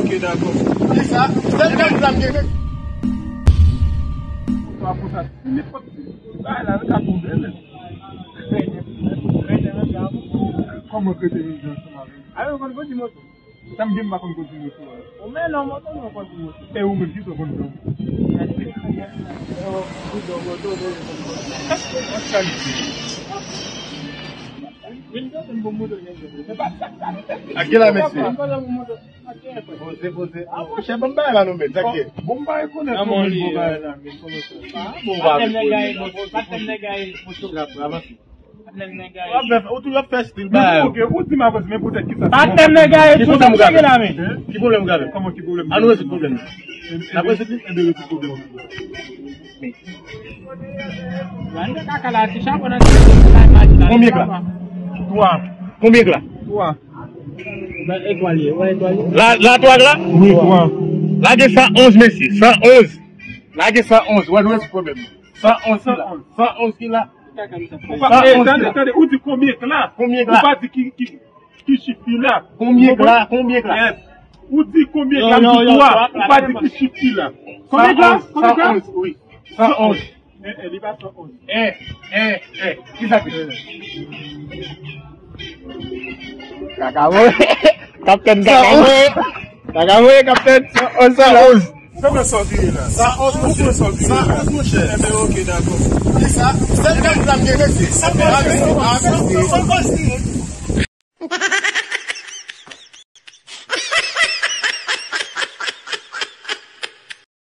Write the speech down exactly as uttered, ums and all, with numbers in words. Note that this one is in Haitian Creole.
Ok, dakò. Kisa? Sèl gad la m gen. Sa pou sa, si nenpòt bagay la, nou ka tonbe, men. Kòman krete menm jan ansanm avè m? Ayo, konn kondi moto. Sa m gen, m pa konn kondi moto a. Ou men non, moto, nou konn kondi moto. E ou menm, kisa w konn fè? Ak kila, mesye? Poze, poze. Ah, monchè, bon bagay la, nou, men. Sa k ye? Bon bagay, konnen kòman bon bagay la, men. Kòman sa? Ah, bon bagay. Patnè m nèg a ye, patnè m nèg a ye. Avanse. Patnè m nèg a ye. W ap fè, ou toujou ap fè stil bagay. Ok, ou di m avanse, men poutèt kisa? Patnè m nèg a ye, ki pwoblèm ou gen la, men? Ki pwoblèm ou gen? Kòman ki pwoblèm? An nou rezoud pwoblèm nan. N ap rezoud li? Enben, rezoud pwoblèm nan. Konbyen k la? Twa. Konbyen k la? Twa. La, la twa k la? Wi, twa. La gen san onz, mesye. San onz. La gen san onz. Wè, nou wè ti pwoblèm. San onz ki la. San onz ki la. Ou pa, eh, tande, tande, ou di konbyen k la? Konbyen k la? Ou pa di ki, ki, ki chif ki la. Konbyen k la? Konbyen k la? Yes. Ou di konbyen k la, m di twa. Ou pa di ki chif ki la. Konbyen k la? Konbyen k la? San onz, wi. San onz. Eh, eh, li pa san onz. Eh, eh, eh. Kisa ki? Kaka voye. Kaptèn Kaka voye. Kaka voye, kaptèn. San onz, san onz. Sa mwen sòti la. Sa onz, monchè. Sa onz, monchè. Enben, ok, dakò. Kisa? Sèl gad la m gen, mesye. Sa pa vre.